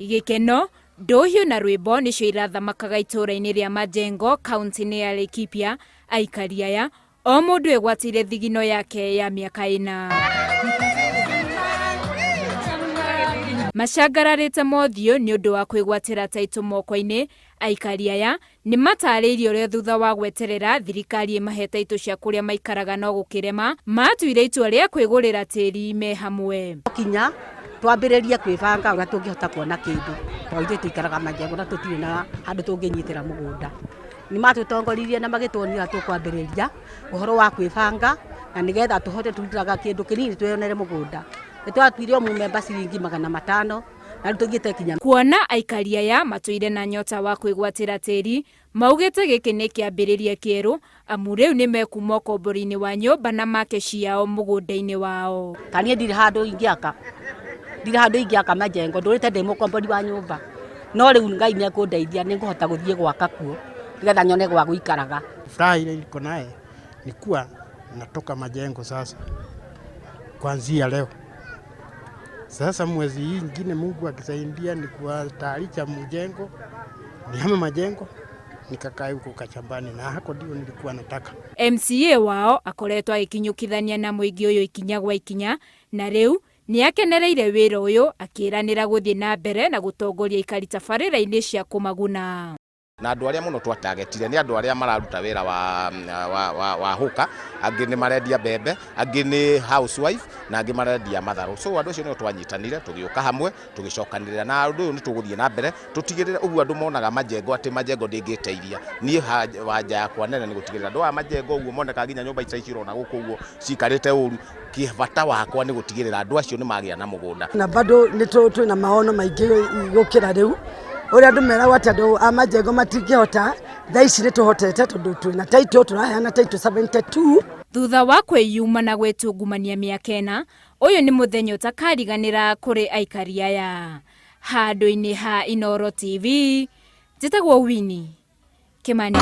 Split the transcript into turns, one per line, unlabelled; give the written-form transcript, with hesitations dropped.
Gĩkeno, ndũhiũ na rwĩmbo nĩcio irathamakaga itũũra-inĩ rĩa Majengo kaunti-inĩ ya Laikipia, aikari aya o mũndũ egwatĩire thigino yake ya mĩaka ĩna. Macangararĩte mothiũ nĩ ũndũ wa kwĩgwatĩra taitũ moko-inĩ, aikari aya nĩ matarĩirie ũrĩa thutha wa gweterera thirikari ĩmahe taitũ cia kũrĩa maikaraga no gũkĩrema, matuire itua rĩa kwĩgũrĩra tĩri me hamwe.
Kinya twambĩrĩrie kwĩbanga ũrĩa tũngĩhota kuona kĩndũ, tondũ ithuĩ tũikaraga majengo na tũtirĩ na handũ tũngĩnyitĩra mũgũnda. Nĩ matũtongoririe na magĩtuonia ũrĩa tũkwambĩrĩria ũhoro wa kwĩbanga na nĩgetha tũhote tũrutaga kĩndũ kĩnini twĩyonere mũgũnda. Nĩ twatuire o mũmemba ciringi 500 na rĩu tũthiĩte nginya.
Kuona aikari aya matũire na nyota wa kwĩgwatĩra tĩri, maugĩte gĩkĩ nĩ kĩambĩrĩria kĩerũ amu rĩu nĩ mekuma ũkombori-inĩ wa nyũmba na make ciao mũgũnda-inĩ wao.
Ta niĩ ndirĩ handũ ingĩaka, ndirĩ handũ ingĩaka majengo, ndũrĩte ndĩ mũkombori wa nyũmba, no rĩu Ngai nĩ ekũndeithia nĩ ngũhota gũthiĩ gwaka kuo nĩgetha nyone gwa gũikaraga.
Furaha ile niko naye ni kuwa natoka majengo sasa kuanzia leo. Sasa mwezi hii ingine Mungu akisaidia ni kuwatayarisha mjengo, nihame majengo nikakae huko kachambani, na hako ndio nilikuwa nataka.
MCA wao akoretwo agĩkinyũkithania na mũingĩ ũyũ ikinya gwa ikinya na rĩu nĩ akenereire wĩra ũyũ akĩranĩra gũthiĩ na mbere na gũtongoria aikari tabarĩra-inĩ cia kũmaguna.
Na andũ arĩa mũno twatagetire nĩ andũ arĩa mararuta wĩra wa hũka, angĩ nĩ marendia mbembe, angĩ nĩ housewife na angĩ marendia matharũ. So andũ acio nĩo twanyitanire tũgĩũka hamwe tũgĩcokanĩrĩra, na ũndũ ũyũ nĩ tũgũthiĩ na mbere tũtigĩrĩre ũguo andũ monaga majengo atĩ majengo ndĩngĩteithia. Niĩ wanja yakwa nene nĩ gũtigĩrĩra andũ aya majengo ũguo monekaga nginya nyũmba ici ũrona gũkũ ũguo cikarĩte ũru, kĩbata wakwa nĩ gũtigĩrĩra andũ acio nĩ magĩa na mũgũnda.
Na bado nĩ twĩna maono maingĩ gũkĩra rĩu ũrĩa andũ meragwo atĩ andũ a majengo matingĩhota, thaa ici nĩ tũhotete tondũ twĩna title, tũraheana title 72.
Thutha wa kwĩyuma na gwĩtungumania mĩaka ĩna, ũyũ nĩ mũthenya ũtakariganĩra kũrĩ aikari aya. Handũ-inĩ ha Inooro TV, njĩtagwo Winnie Kimani.